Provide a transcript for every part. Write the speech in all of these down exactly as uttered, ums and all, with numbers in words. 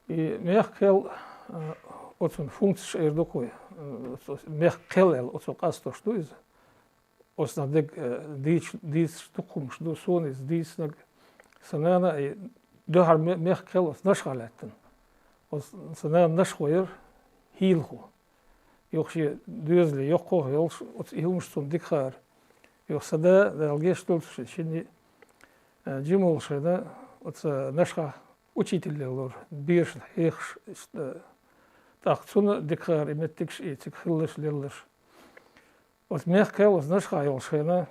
И мехкахел, э, оцун функцеш эр ду-кх вай, э, оцу мехкахел аьлла, оцу къастош ду иза. Оцу нах дег, э, дийцаш, дийцаш ду-кх хӀумаш ду, суна иза дийцинарг. Сан нана, и дуьххьара ме-, мехкахел оцу Нашхах лаьттина. Оцу сан нана Нашхо яра, хӀийлахо. Юха шен доьзале йоккха а йолуш, оцу и хӀумаш цунна дика хаьара. Юха сан да, Дала гечдолда цунна, шен, э, жима волуш хенахь, оцу Нашхахь учитель лелора, берашна хьехаш, иштта. ТӀаккха цунна дика хаьара и меттигаш, и цига хилларш, лелларш. Оцу мехкахел оцу Нашхахь йолуш хенахь,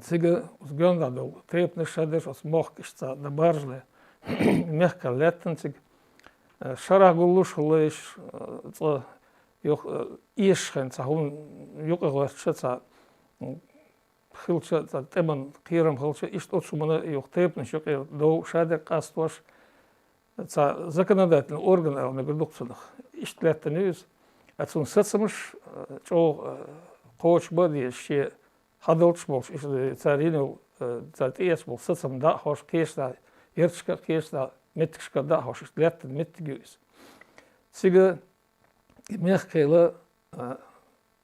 цига оцу гондӀа долу тайпанаш шадерш оцу мохк иштта цхьа дан баржале, мехкахел лаьттина цига. Э, шарахь гуллуш хилла иштта, э, цкъа, юха, э, эшаш хенахь цхьа хӀума юкъа гӀоьртича, цхьа, м, хилча, цхьа тӀеман кхерам хилча, иштта оцу хӀуманна юха тайпанаш юкъера дов шадерг къастош, цхьа законодательный орган аьлла мегар ду-кх цунах. Иштта лаьттина ю иза. А цунна сацамаш, э, чӀогӀа, э, кхочуш бан а дезаш, шен хьадалчаш болуш, иштта цара йина йолу, э, цара тӀеэцна болу сацам дӀа а хьош, кхечанхьа, ярташка а, кхечанхьа, меттигашка дӀа а хьош, иштта лаьттина меттиг ю иза. Цига и мехкахел, э,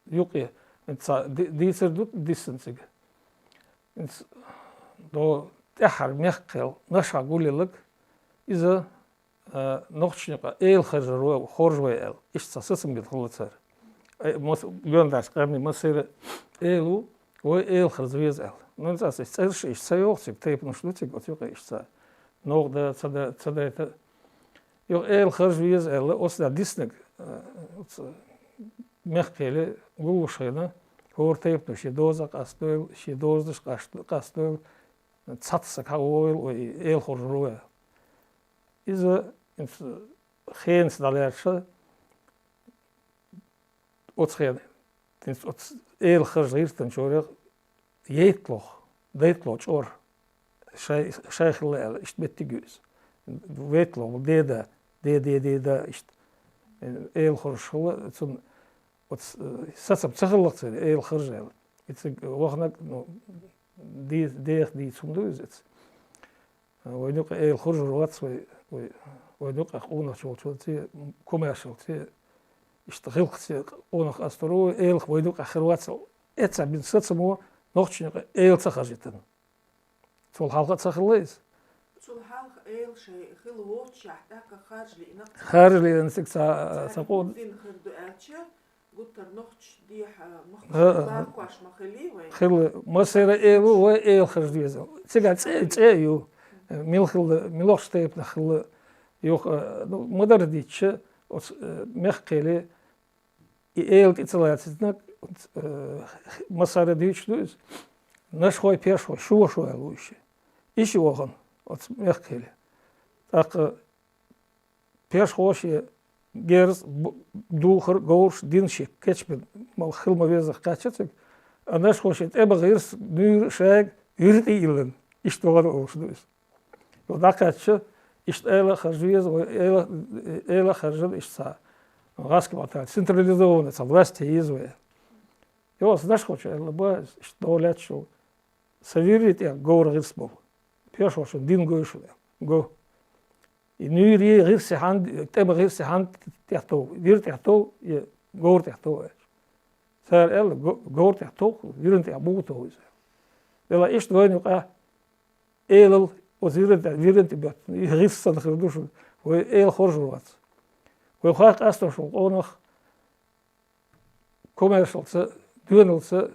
юкъе, хӀинца ди-, дийцар ду диссина цига. ХӀинца до тӀаьххьара мехкахел Нашхахь гулъелларг, иза, э, нохчашна юкъахь эла харжар вай, хоржа вай аьлла, иштта цхьа сацам бина хилла цара. Э, мас-, гондӀарчу къаьмнийн массеран эла ву, вай эла харжа веза аьлла. Ну, хӀинца аса цӀераш иштта ца йоху цига, тайпанаш ду цига, оцу юкъе иштта цхьа. НогӀа да, ца да, ца дайта. Юха эла харжа веза аьлла, оцу да диснарг, э, оцу мехкахеле гуллуш хенахь, хӀора тайпано шен доза къастадойла, шен дозанаш къаст-, къастадойла, цхьацца саг хьа вогӀийла, вай эла хоржур ву аьлла. Иза, иза хенаца дӀалаьрша, оцу хенахь, хӀинца оцу эла харжа гӀиртинчарех яйтталгӀа, дайтталгӀа чӀор, шай, шай хилла аьлла, иштта меттиг ю иза. ВайтталгӀа деда, де, де, деда, иштта. Эла хоржуш хилла, цунна оцу, э, сацам ца хилла-кх церан, эла харжа аьлла. И цига ваханарг, ну, ди-, деха дийца хӀума ду иза, иза. Вайна юкъахь эла хоржур вац вай, вай, вайна юкъахь къонахчаллица, комаьршаллица, иштта гӀиллакхца къонах къастор ву вай, элах вайна юкъахь хир вац. Эццахь бина сацамо нохчашна юкъахь эла ца харжийтина. Цул хьалха а ца хилла иза. Цул хьалха эла шайн хилла воццушехь, тӀаккха харжа лиъна-кх цара. Харжа лиъна цига ца, цара ца къо-, хӀунда дина хир ду аьлча, гуттар нохчаша дехьа махкаш, ХӀа, ХӀа. лакхош ма хилий вай. Хилла, массеран эла ву, вай эла харжа веза. Цига цӀе, цӀе а ю. Мила хилла, милохчу тайпанах хилла. Юха, э, ну, ма-дарра дийцича, оцу, э, мехкахеле и эла тӀе ца лаьцнарг, э, массара а дуьйцуш ду иза. Нашхой, першхой, шо, шо аьлла ву иштта. Иштта вахана оцу мехкахеле. ТӀаккха першхо шен герз, б-, духар, говраш дина шен кечбина, мала хила ма-веззара кхаьчна цига. А нашхо шен тӀеман гӀирс, нуьйр шайга вира тӀе а йиллина, иштта вахана олуш ду иза. Юха дӀакхаьчча, иштта эла харжа веза вай, эла, эла харжар иштта цхьа гӀаскхи ма-дарра, централизованно цхьа власть еза вай. Юха оцу нашхочо аьлла, ба, иштта дӀо лаьтташ ву. Сан вирри тӀехь говран гӀирс болу. Першхошна дина гой шуна, го. И нуьйре гӀирсе хьан-, тӀеман гӀирсе хьан тӀехь тов, вира тӀехь тов, я говра тӀехь тов аьлча. Цара аьлла, го-, говра тӀехь тов, виран тӀехь муха тов иза. Делахь иштта вайна юкъахь элал, оцу виран тӀе, виран тӀе боьттина, и гӀирс санна хир ду шуна, вай эла хоржур вац. Вай хьаькъасталуш волу къонах, комаьршаллица, доьналлица,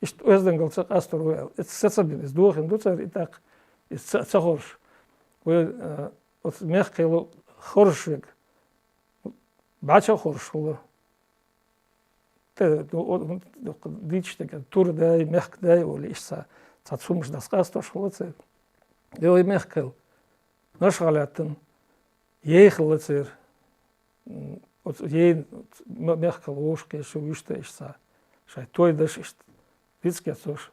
иштта оьздангаллица къастор ву аьлла. Иза сацам бина, иза дохийна ду цара и тӀаккха, иза ца, ца хоржуш. Вай, э, оцу мехкахело хоржуш верг, бӀаьча а хоржуш хилла. Те, ну, о, ну, дийцича дерг, тур дай, мехк дай олий, иштта цхьа, цхьа цумаш дас къастош хилла церан. Де вай мехкахел, Нашхахь лаьттина, яй хилла церан. М, оцу яйна м-, мехкахел вовшахкхеташ, вуьшта иштта цхьа, шайн той даш иштта, вицкецош.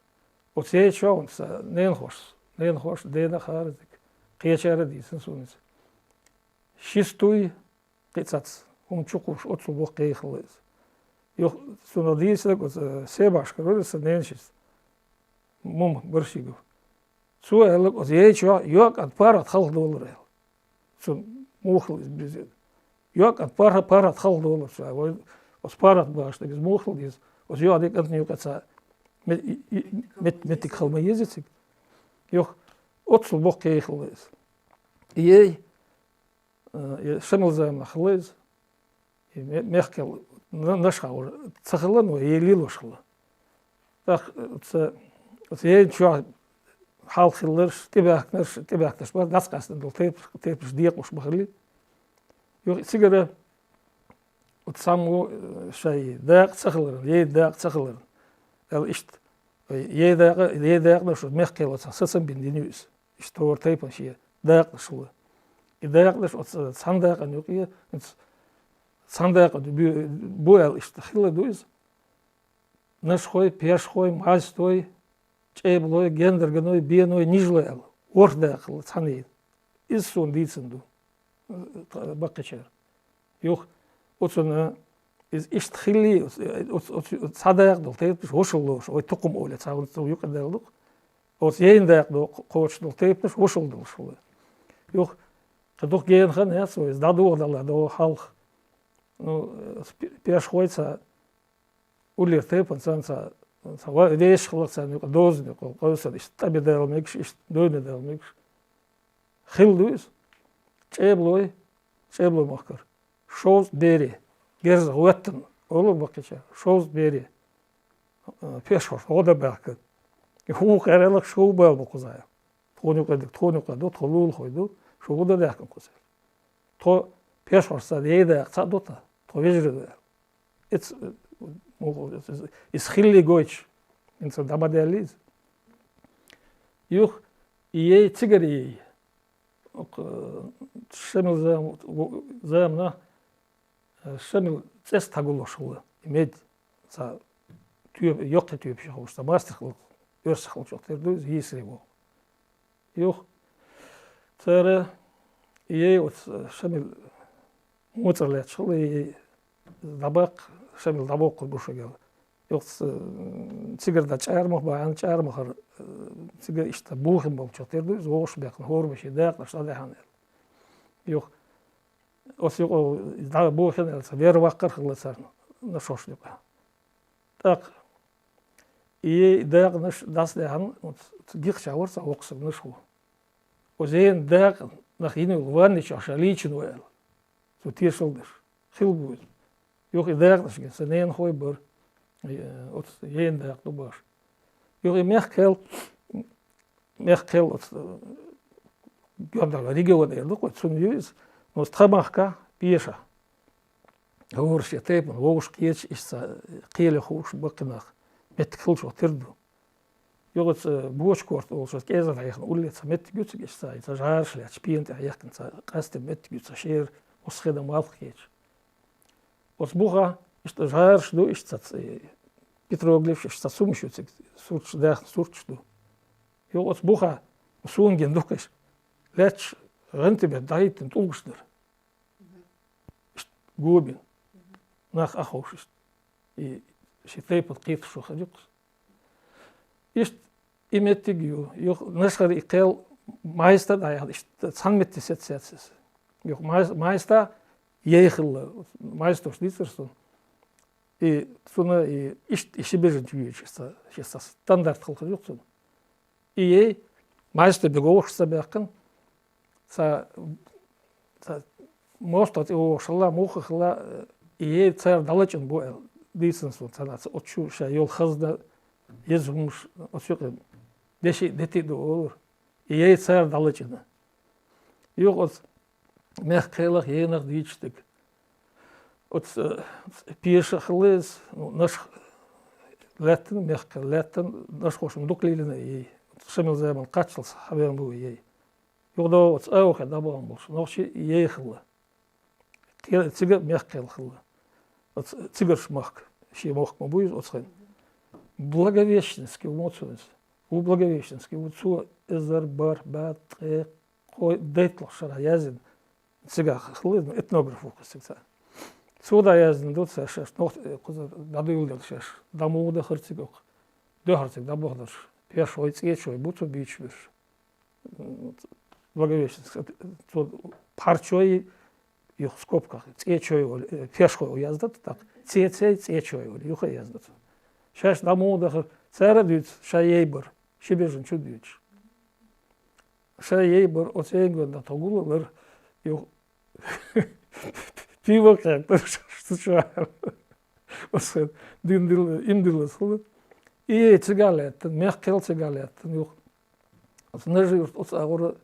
Оцу яй чохь сан ненахоша, ненахоша, дена а хаьара дика, кхечара а дийцина суна иза. Ши стуй, кхин цхьацца хӀума чу кхуьссуш, оццул боккха яй хилла иза. Юха цунах дийцинарг оцу, э, Себашкара вара сан ненашица. Мума Баршигов. Цо аьлларг оцу яй чохь йоӀ кӀант паргӀат хьалха долура аьлла. Цунна Муха хила из безе? Йоакъан паргӀат, паргӀат хала долаш, вай оцу паргӀат башха дерг из муха хила деза? Оцу йоӀан кӀантана юкъа цхьа ме-, и-, и-, мет-, меттиг хила ма еза цига. Юха оццул боккха яй хилла иза. И яй, э, и Шамил заманахь хилла иза. И ме-, мехкал на-, нашха вара ца хилла, но яй лелош хилла. ТӀаккха, э, ца, ца яйна чохь хьалха хилларш, тӀебаьхкинарш, тӀебаьхкинарш бара, дӀасакъаьстина долу тайпаш, тайпаш декъалуш ма хилли. Юха цигара оцу цхьаммо, э, шайн дакъа ца хиларна, яй дакъа ца хиларна, аьлла иштта, э, яй дакъа, яй дакъанаш оцу мехкалло цхьа сацам бина дина ю иза. Иштта хӀора тайпана шен дакъанаш хилла. И дакъанаш оцу цхьана дакъана юкъе, оцу цхьана дакъа ду, бу, бу аьлла иштта хилла ду иза. Нашхой, пешхой, майстой, чӀебалой, гендарганой, беной, нижалой аьлла. ВорхӀ дакъа хилла цхьаьна яйна. Иза суна дийцина ду, э, баккхийчара. Юха оцунна иза иштта хилли, оцу, оцу, оцу, оцу цхьа дакъа долу тайпанаш вошалла лоруш, вай тукхум олий, цхьа хӀума цу юкъа даьлла ду-кх. Оцу яйна дакъа до-, кхочуш долу тайпанаш вошалла долуш хилла. Юха кхин дукха гена хан яц вай, иза дӀадохадала догӀу хьалха. Ну, э, пе-, пешхой цхьа уллера тайпана царна цхьа, цхьа ва-, вешан хилла царна юкъа, дозанна юкъа, къовсар иштта тӀе бен дала мегаш, иштта дойна дала мегаш. Хилла ду иза. ЧӀебалой, чӀебалой махкара. Шовзткъа бере. Герзах хӀоьттина, олура баккхийчара. Шовзткъа бере. Э, пешхошна гӀо дан баьхкина. И хӀун къераллах шу бала бу кхузахь. Тхуна юкъа дерг тхуна юкъа ду, тхо лулахой ду, шу хӀун дан даьхкина кхузахь. Тхо пешхошца яй дакъа цхьаъ ду тхан, тхо вежарий ду аьлла. Эц, э, муха, иза хилли гойтуш, хӀинца дӀа ма даьллий иза. Юха и яй, цигара и яй. Оха, э, Шамил зам-, замана, э, Шамил цӀе схьагуллуш хилла. И медь, цхьа тоьп-, йоккхий тоьпаш хилла, цхьа мастер хилла, оьрсах хилла чохь тера ду иза, йийсаре ву. Юха цара и яй оцу Шамил моцӀар лаьтташ хилла, и яй дӀабаккха, Шамил дӀабоккхур бу шуьга аьлла. Юха ц-, цигара дӀа чӀарамах бахьана, чӀарамахара, э, цигара иштта бухийна болчух тера ду иза, вовшах баьккхина хӀора бен шен дакъанаш дӀадаьхьна аьлла. Юха оцу юкъа дӀа бухийна аьлла, цхьа вер ваккхар хилла царна, нашхошна юкъа. ТӀаккха и яй, дакъанаш дӀасадаьхьна, оцу гихчахь вара цхьа воккха стаг, нашхо. Оцу яйна дакъанах йина йолу ванна чохь ша лийчина ву аьлла. Цо тешалла деш. Хилла бу иза. Юха и дакъанаш гина, сан ненахой бара. Э, оцу яйна дакъа ду баш. Юха и мехкал, мехкал оцу, э, Гёрдала регион эр ду-кх вай, цунна ю иза. Но оцу тхан махкахь, Пешахь, хӀора шен тайпана вовшах кхеташ, иштта кхеле хууш баккхий нах меттиг хилчух тера ду. Юха оцу Боча-Корта олуш, оцу кӀезиг хьехна улле цхьа меттиг ю цига, иштта цхьа жӀараш лаьтташ, пена тӀехь яьккхина цхьа къаьсттина меттиг ю, цхьа шера, массо а хи дан малх кхеташ. Оцу бухахь иштта жӀараш ду, иштта цхьа ц-, петроглифаш, иштта цхьа цумаш ю цига, сурташ, даьхна сурташ ду. Юха оцу бухахь, суна гина ду-кх иштта, лаьтташ гӀанти бетта дӀахӀиттина тӀулгаш дара. Иштта го бина. Нах а ховшуш. И ши тайпана кхеташ хир ю-кх. Иштта и меттиг ю, юха Нашхара и кхел Майста дӀаяхьна, иштта цхьана метте сеццаьццас. Юха Май-, Майста яй хилла, майстош дийцар суна. И цунна и иштта и ши бежан чу йоьдуш, ши ца стандарт хилла хир ю-кх цунна. И яй, Майста бен вовшах ца баьккхина, цхьа, цхьа мостагӀа тӀе вогӀуш хилла, муха хилла, и яй цара дӀалачкъина бу аьлла, дийцина суна цхьана, цхьа оцу чу ша йолу хазна, еза хӀумаш, оцу юкъа деши а, дети а ду олура. И яй цара дӀалачкъина. Юха оцу мехкан кхелах, яйнах дийцича дерг. Оцу, э, Пеша хилла иза, ну, Нашха лаьттина, мехкан лаьттина, нашхоша дукха лелийна и яй. Оцу Шамил заманахь кхаччалц схьавеана бу и яй. Юха догӀу оцу Аухе дӀабахана болуш нохчий и яй хилла. Кхел-, цига а мехкан кхел хилла. Оцу цигарш махка, шен мохк ма бу иза оцу хенахь. Благовещенский ву моцо иза. Ву Благовещенский ву, цо эзар бархӀ бӀе ткъе кхо-, дейтталгӀачу шарахь яздина. Цигахь хилла иза, этнограф ву кхуза цига цхьа. Цо дӀаяздина ду цара шаьш, нохчий, э, кхуза дӀадуьйладелла шаьш. ДӀа муха дахара цига окху? Дуьхьара цига дӀабаханарш пешхой, цӀечой бу цо буьйцуш берш. Благовещенск, цо пхьарчой, юха скобках, цӀечой вали, э, пешхой яздац, так, цецей, цӀечой вали, юха яздац. Шаьш дӀа муха дахар, цара а дуьйцу, ша ейбар, ши бежан чу дуьйцуш. Ша ейбар, оцу ейнгонна тхо гулалар, юха пиво кхийтар, шу чу. Оцу дин дил-, им дилла хила. И цигахь лаьттан, мехкал цигахь лаьттан, юха. Оцу Нажи-Юрт оцу агӀора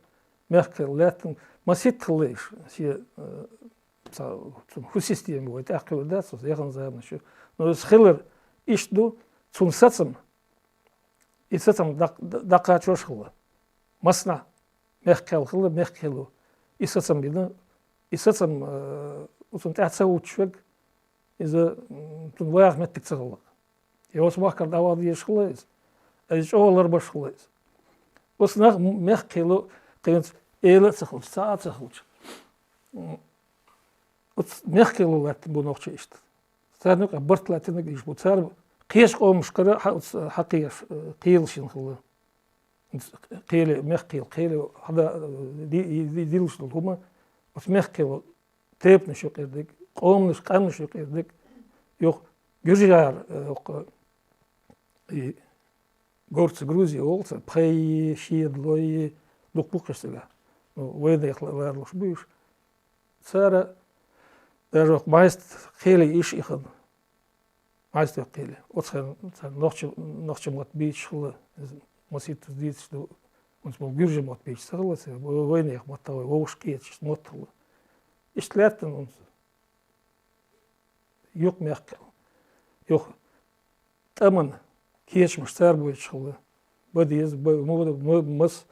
мехкал лаьттан, масийтта хилла иша, шен, э, ца-, цунна хӀун система вай тӀаккха хилла дац, оцу яхана заманаш ю. Но иза хилар иштта ду, цунна сацам, и сацам дӀа-, дӀакхачош хилла. Массанахь мехкал хилла, мехкал ву. И сацам бина, и сацам, э, цунна тӀаьхьа ца хӀуттуш верг, иза, м, цунна ваха меттиг ца хилла. И оцу махкара дӀаваха дезаш хилла иза. Иза чӀогӀа ларбеш хилла иза. Оцу нах мехкал ву, кхинца эла а ца хилча, цхьа а ца хилча. М, оцу мехкал ву лаьттина бу нохчий иштта. Царна юкъахь барт лаьттинарг иштта бу. Цара кхечу къомашкара хьа-, оцу хьакхеш, э, кхелаш йина хилла. Кхеле, мехкал, кхеле хьада, ди-, ди-, дилуш долу хӀума, оцу мехкал тайпанаш юкъера дерг, къоманаш, къаьмнаш юкъера дерг, юха гуьржара, э, юха и горцы Грузия олу цара, пхайи, шедалойи, дукха бу-кх уьш цигахь. Ну, вайнех ла-, ларалуш бу уьш. Цара даже оха майст кхеле иша ихана. Майст кхеле. Оцу хенахь цара нохча, нохча мотт бийцаш хилла. Иза масийтта дийцаш ду. Унца боху гуьржа мотт бийцаш ца хилла цара. Вай-, вайнех мотт а вай вовшах кхеташ мотт хилла. Иштта лаьттан унца. Юха мехкал. Юха тӀаман кечамаш цара бойтуш хилла. Бан деза, бан, ма-, ма-, мас,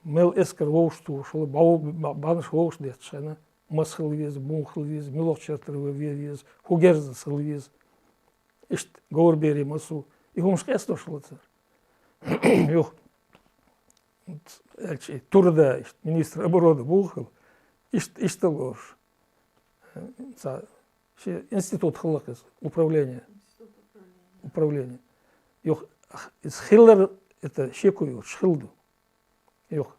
мел эскар вовшах тухуш хилла, бӀов-, бӀаьнаш вовшах детташ хенахь, мас хила веза, муха хила веза, муьлхачу шартара ван вен веза, хӀун герзаца хила веза. Иштта говраберийн масал, и хӀумаш къестош хилла цара. Юха, аьлча, и Турда, иштта, министр обороны бу хилла. Иштта, иштта лоруш. Цхьа шен институт хилла-кх иза, управление. Управление. Юха, иза хилар, это, шеко йоцуш хилла ду. Юха.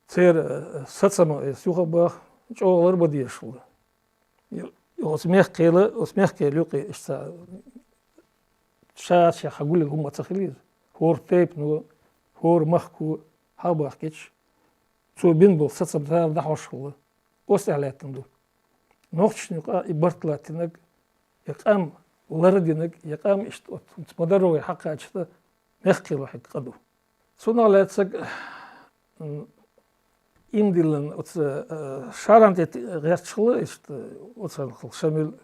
Церан, э, сацам, иза юха а баха, чӀогӀа ларбан дезаш хилла. Ю-, оцу мехкала, оцу мехкала юкъе иштта ша-шех гулъян хӀума ца хилла иза. ХӀора тайпано, хӀора махко хьа а бахкийташ, цо бина болу сацам цара дӀахьош хилла. Оцу тӀехь лаьттина ду. Нохчашна юкъа и барт латтинарг, я къам лардинарг, я къам иштта оцу ма-дарра вай хьакхача мехкала хьегна къа ду. Цунах лаьцнарг, м, имдиллан оцу, э, Шаран тӀе гӀерташ хилла иштта, оцу хенахь Шамил,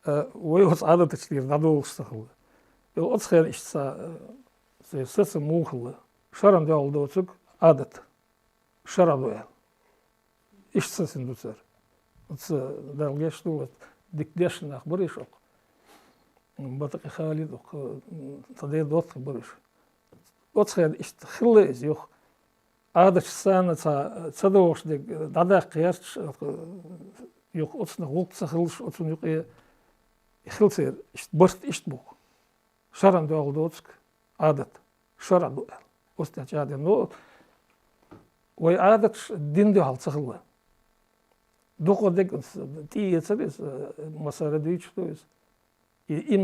э, вай оцу Ӏадаташ тӀера дӀадолуш ца хилла. И оцу хенахь иштта ца, э, сацам муха хилла. Шаран дуьхьал доцург Ӏадат. Шаръа ду аьлла. Иштта сацам ду цара. Оцу Дала гечдойла, вот дика дешна нах бара уьш окху. Батакъи Халид окху, м, цхьа ден доттагӀий бара уьш. Оцу хенахь иштта хилла иза юха. Ӏадаташ санна ца, ца догӀуш дерг дӀадаккха гӀерташ, окху, юха оцунах гӀуллакх ца хилча, оцунна юкъе хилла церан иштта барт иштта бу-кх. Шаръан дуьхьал доцург Ӏадат, шаръа ду аьлла. Оцу тӀехь чӀагӀдина. Но вай Ӏадаташ дин дуьхьал ца хилла. Дукха дерг тӀеэцара иза, массара дуьйцуш ду иза. И, и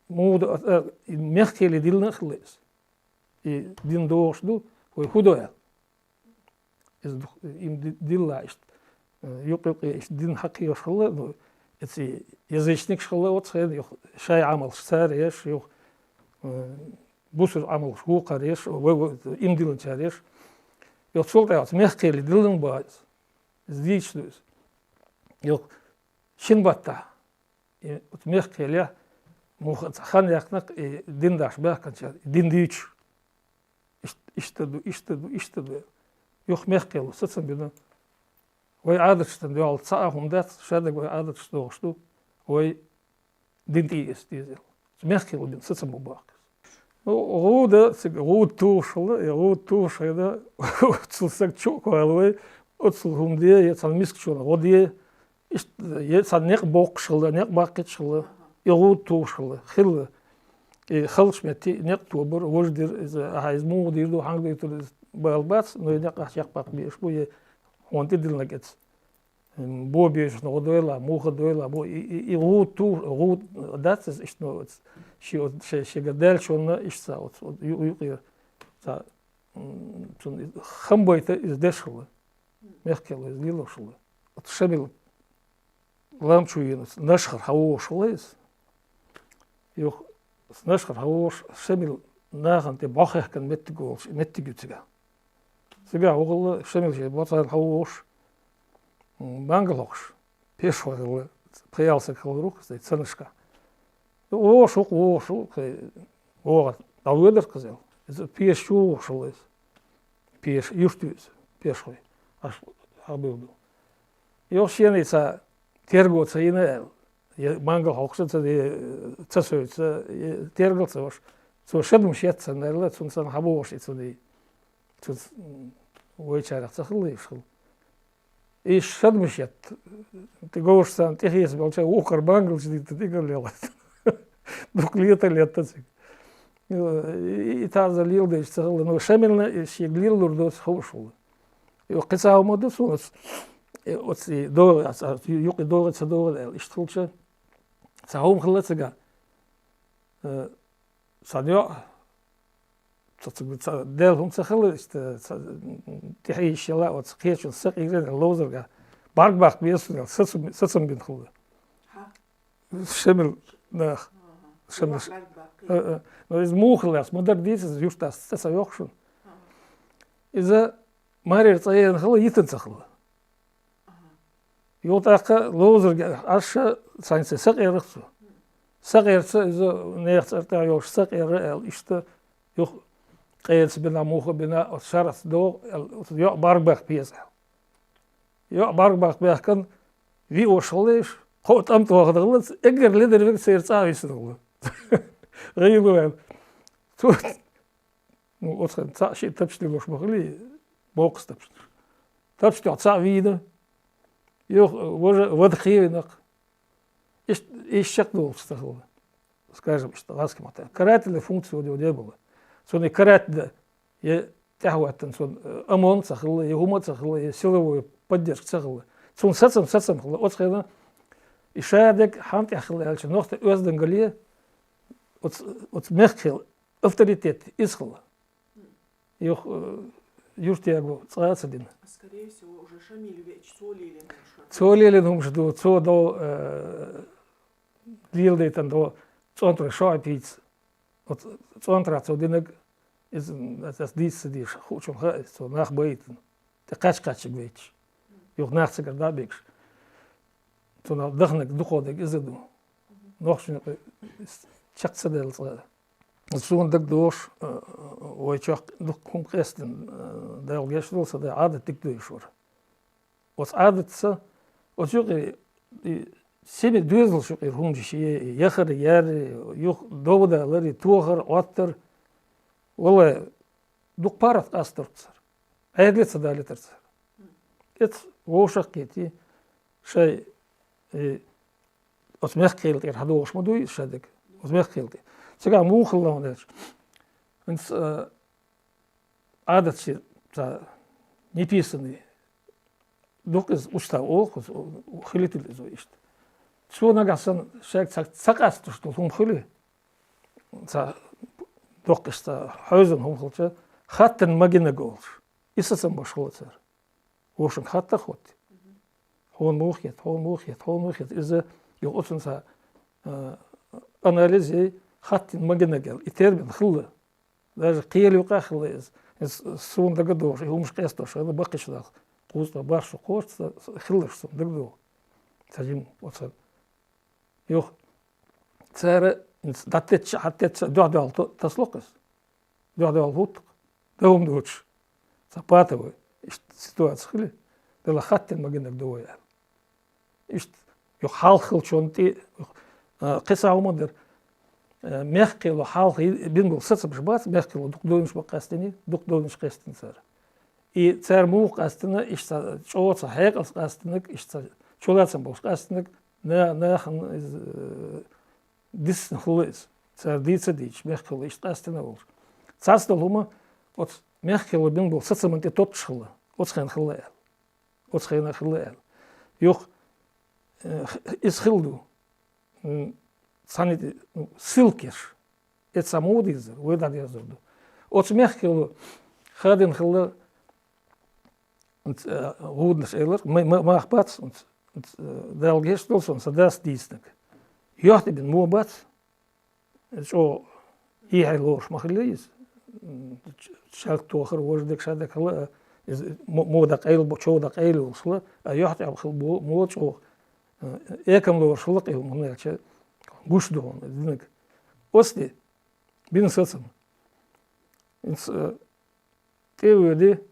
муха ду, а, и мехкала диллина а хилла иза. И дин догӀуш ду, вай хӀун до аьлла. Иза ду-, им ди-, дилла иштта, э, юкъ-юкъе иштта дин хьакхоьхьуш хилла, ну, эций язычникаш хилла оцу хенахь, юха шайн Ӏамалш цара еш, юха, э, бусулба Ӏамалш вукхара еш, вай, вай, им диллинчара еш. Юха цул тӀаьхьа оцу мехкала диллина боху иза. Иза дийцаш ду иза. Юха шина баттахь, и оцу мехкалехь муха цхьа хан яьккхина-кх и дин даш баьхкинчара, и дин дуьйцуш. Ишт-, иштта ду, иштта ду, иштта ду. Юха мехкала сацам бина. Вай Ӏадаташна дуьхьал цхьа а хӀума дац, шадерг вай Ӏадаташна догӀуш ду, вай дин тӀеэца деза аьлла. Мехкала бина сацам бу боху. Ну, гӀуда, цига гӀуда тухуш хилла, я гӀуда тухуш хилла, оццул стаг чу а кхолла вай, оццул хӀума де, я цхьана мискачунна гӀо де, иштта, я цхьана некъ боккхуш хилла, некъ баккхийташ хилла, я гӀуда тухуш хилла, хилла. И халчу метте некъ тобар, важа дира, иза, ахьа, иза муха дийр ду, хьанга дайтур иза, бала бац, но и декъахь чекхбаккха безаш бу, е хьуна тӀедиллинарг эца. М, бо безаш гӀо дойла, муха дойла, бо и, и, и гӀу ту, гӀу дац иза иштта, но оц ши, оц ши, шега даьллачунна иштта оц, оц ю-, юкъера. Ца, м, цунна хам байта иза деш хилла. Мехкахо иза лелош хилла. Оц Шамил лам чу йина, Нашхара хьавогӀуш хилла иза. Юха Нашхара хьавогӀуш, Шамил нахана тӀе бӀо хехкан меттиг волуш, меттиг ю цигахь. Цигахь ву хилла Шамил шен боцарна хьавогӀуш, м, мангал хьокхуш, пеш хьо хилла, пхи-ялх саг хилла рух, цанашкахь. ВогӀуш ву, вогӀуш ву, кхе, вогӀар, дӀавоьдар кхузел. Иза пеш чу вогӀуш хилла иза. Пеш, юрт ю иза, пеш хой. Аш хьабуьлу. Йо, шена и ца терго ца йина аьлла. Я мангал хьокхуш ца де, ца соьца, я тергал ца ваша. Цо шадмаш еттан аьлла, цунна санна хьабогӀуш и ца де. Цо ц-, м, вайчарах ца хилла, иш хилла. И шадмаш етта. Ти говш санна тӀехеса болча, вукхар мангалча дитта тӀигал лелат. Дукха лета летта цига. И, и таза лел деш ца хилла. Но Шамилна и шега лел лур доцу ховш хилла. И кхин цхьа хӀума ду суна оц, и оц и догӀа, ца, юкъе догӀа ца догӀа аьлла, иштта хилча. Цхьа хӀума хилла цигахь. Э, сан йоӀ, ца, ца, ца, Делан хӀума ца хилла, иштта, ца, тӀехьа йиш яла, оц кхечун сакъийрина ловзарга, бӀарг баккха беза суна, сацам, сацам бина хилла. Шамил нах. Шамил. Э, э. Но иза муха хилла, ас ма-дарра дийца, иза юртас ца, ца йоху шуна. Иза марера цӀа яьлла хилла, йитина ца хилла. Юха тӀаккха ловзарга Ӏаш, цхьаьнца сакъерах цо. Сакъерца иза нехан цӀарна тӀехь йолуш сакъера аьлла, иштта юха къеца бина, муха бина, оцу шарахь догӀу аьлла, оцу йоӀ бӀарг баккха беза аьлла. ЙоӀ бӀарг баккха баьхкан виош хилла, кхо тӀам тоха дахаллац, эггара ледара верг церан цӀа а висина хилла. ГӀийла ваьлла. Цо Ну, оцу хенахь цхьаъ шиъ тапча лелош ма хили, боккхас тапча. Тапча тӀехь цхьаъ вийна, юха важа вада кхевинарг. Иштта, иштта чекхдолуш ца хилла. Скажем, иштта гӀазкхийн маттахь. Карательная функция у него не было. Цунна и карать дан, я тӀаьхьахӀоттан цунна, э, ОМОН ца хилла, я хӀума ца хилла, я силовой поддержка ца хилла. Цунна сацам, сацам хилла. Оцу хенахь и ша дерг хьан тӀехь хилла аьлча, нохта оьздангале, оцу, оцу мехкахел авторитет иза хилла. Юха, э, юрт яго цкъа а ца дина. Скорее всего, уже Шамиль веача цо лелийна хӀума шу. Цо лелийна хӀума шу ду, цо до, э, леладайтан до цӀонтарой шо а пийца. Вот цӀонтарах цо динарг, иза, м, ас дийца ца дийша, хуучун хаьа иза, цо нах байтина. ТӀе кхаьч-кхаьччиг вейташ. Юха нах цигара дӀа а бегаш. Цунах даханарг, дукха дерг иза ду. Нохчийн юкъе чекх ца делла цкъа. Суна дагадогӀуш, э, вай чохь дуккха хӀума къестина, э, Дала гечдойла сан да, Ӏадат дика дойуш вара. Оцу Ӏадатца, оцу юкъе, и, семи доьзалш юкъера хӀума шен, и, яхар, яр, юха довдалар, и, тохар, Ӏоттар. Валлай, дукха паргӀат къастор цара. Ӏедале ца далийтар цара. Эц вовшах а кхетий, шай, и, Оцу мехкахел тӀера хьадогӀуш ма дуй иза ша дерг. Оцу мехкахел тӀе. Цигахь муха хилла хьуна аьлча. ХӀинца, э, Ӏадат шен цхьа неписанный. Дукха иза устав олу кхуза, хилийтина иза иштта. Цо нагахь санна шайга ца, ца къасталуш долу хӀума хили, цхьа доккха иштта хьоьзан хӀума хилча, хаттина ма гинарг олуш. И сацам беш хилла цара. Вовшанга хаттар а хӀоттий. Хьуна муха хета, хьуна муха хета, хьуна муха хета. Иза юха оцунца, а, анализ яй, хаттина ма гинарг аьлла. И термин хилла. Даже кхеле юкъа а хилла иза. Иза суна дагадогӀуш, и хӀумаш къестош хилла, баккхийчу нах кхузткъа барх шо кхочуш, ца, ца, хилларш суна дагадогӀу. Ца жима оцу. Юха цара, иза дӀатетча, хьатетча, дуьхьа-дуьхьал то-, тасло-кх иза. Дуьхьа-дуьхьал хӀутту-кх. Дан хӀума доцуш. Цхьа патовой. Иштта ситуация хили. Делахь хаттина ма гинарг ду вай аьлла. Иштта, юха хьалха хиллачунна тӀе, юха, а, кхин цхьа хӀума дара. А, мехкахело хьалха и-, бина болу сацамаш бац, мехкахело дукха дойнаш бакъ къаьстина, дукха дойнаш къаьстина цара. И цара муха къаьстина, иштта чӀогӀа цхьа хьекъалца къаьстинарг, иштта чулацам болуш къаьстинарг, на-, нахана иза, э, дисна хилла иза. Цара дийца а дийцаш, мехкахело иштта къаьстина а волуш. Цхьацца долу хӀума оцу Мехкахо бина болу сацаман тӀе тоттуш хилла. Оцу хенахь хилла аьлла. Оцу хенахь хилла аьлла. Юха, э, иза хилла ду. М, цхьаьна тӀе, ну, ссылкаш. Эца муха дийзар, вай дӀадийзар ду. Оцу мехкахо хадийна хилла, м, ц-, э, гӀуданаш элира, ма-, ма-, мах бац, м, ц-, м, ц-, э, Дала гечдойла суна, сан дас дийцинарг. Йохти бина муха бац, чӀогӀа хьехий лоруш ма хилла иза. М, ч-, шалта тохар, важа дерг, ша дерг хилла, иза мо-, муха дан къайла бо-, чӀогӀа дан къайла йолуш хилла, а йохти хилла бо-, муха чӀогӀа, э, экам лоруш хилла къайла, муха аьлча гуш ду хьуна динарг. Оцу тӀе бина сацам. Иза, э, тӀе а воьду,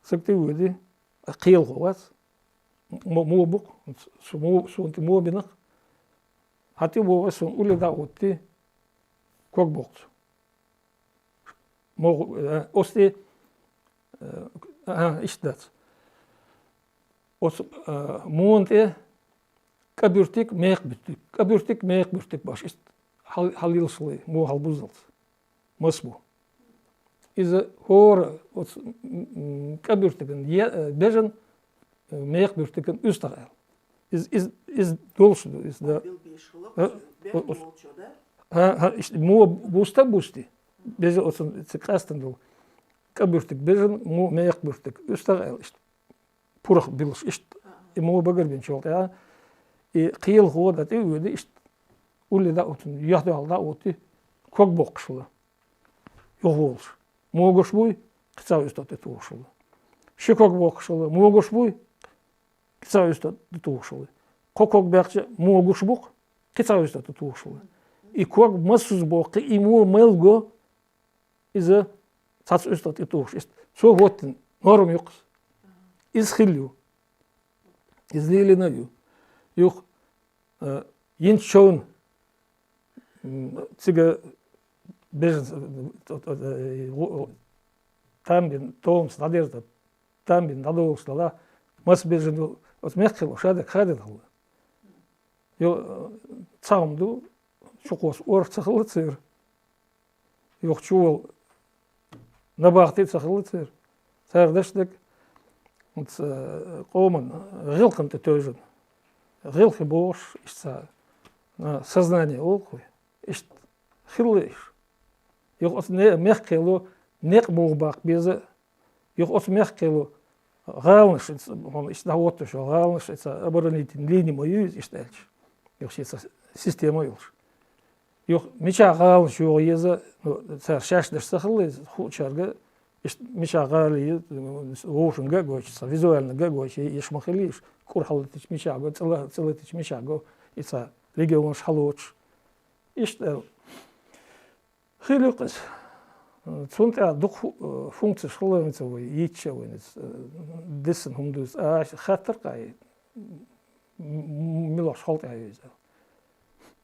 саг тӀе а воьду, кхелахо вац. Мо-, муха бу-кх, со мо-, суна тӀе муха бина-кх. Хьан тӀе боху суна улле дӀа а оттий, ког боккху цо. Муха, э, оцу тӀе, э, а, иштта дац. Оцу, э, муха тӀе кӀа буьртиг, мекха буьртиг, кӀа буьртиг, мекха буьртиг баш, иштта хьал-, хьалйилла хилла, муха хьалбуззалц. Маса бу. Иза хӀора оцу, м, м, кӀа буьртиган е-, э, бежан, э, мекха буьртиган уьстагӀ аьлла. Иза, иза, иза долуш ду, иза да. Билбеш хилла, э, бехк о-, о-, волчо, да? ХӀа, хӀа, иштта муха буста а бусти. Беза оцу ца къаьстина долу. КӀа буьртиг бежан, му-, мекха буьртиг уьстагӀ аьлла, иштта пурах биллаш иштта. И муха багарбинчул тӀаьхьа, и кхелахо дӀа тӀе а воьду иштта, улле дӀа а оттуш, йохти дӀа а оттий, ког боккхуш хилла, юхаволуш. Муха гуш буй, кхин цхьа уьстагӀ тӀе тухуш хилла. Ши ког боккхуш хилла, муха гуш буй, кхин цхьа уьстагӀ тӀе тухуш хилла. Кхо ког баьккхича, муха гуш бу-кх, кхин цхьа уьстагӀ тӀе тухуш хилла. И ког массаза боккху, и муха мел го, иза цхьацца уьстагӀ тӀе тухуш. Иза цо хӀоттина норма ю-кх иза. Иза хилла ю. Иза лелийна а ю. Юха, э, йинчу човна, м, цига бежан, э, э, э, гу-, там бина, томаца дӀадерза, там бина дӀадолуш дала, маса бежан ю, оцу мехкахо ша дерг хадийна хилла. Йо, э, цхьа хӀума ду, чукхоссу орах ца хилла церан. Юха чуволу набахти а ца хилла церан. Цара даш дерг, оцу, э, къоман гӀиллакхана тӀе тевжина. ГӀиллакхе бохуш, иштта цхьа, а, сознание олу-кх вай. Иштта хилла иштта. Юха оцу не-, мехкахо некъ муха баккха беза, юха оцу мехкахо гӀаланаш, хьуна иштта дӀахӀоттош йолу гӀаланаш, иштта оборонительная линия ма ю иза, иштта аьлча. Юха шен цхьа система а йолуш. Юха мичахь гӀаланаш йогӀу еза, ну, цара шаьш даш ца хилла иза, хуучаьрга, иштта мичахь гӀала ю, вовшашка а гойтуш, цхьа визуально а гойтуш, еш ма хилла еш, кӀур хьалатича мичахь го, цӀе ла-, цӀе латича мичахь го, и цхьа регионаш хьалоцуш. Иштта аьлла. Хила ю-кх иза. Цунна тӀехь дукха фу-, функцеш хилла вайн ца вай, йитча а вайн иза, дисина хӀума ду иза. А, хаттар кхай, м-, м-, милош хьал тӀехь ю иза.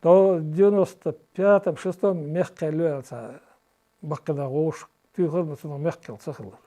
До девяносто пятом, шестом мехкахо аьлла ю аьлла цхьа баккхина вовшах туьйхар, но цунах мехкахо ца хилла.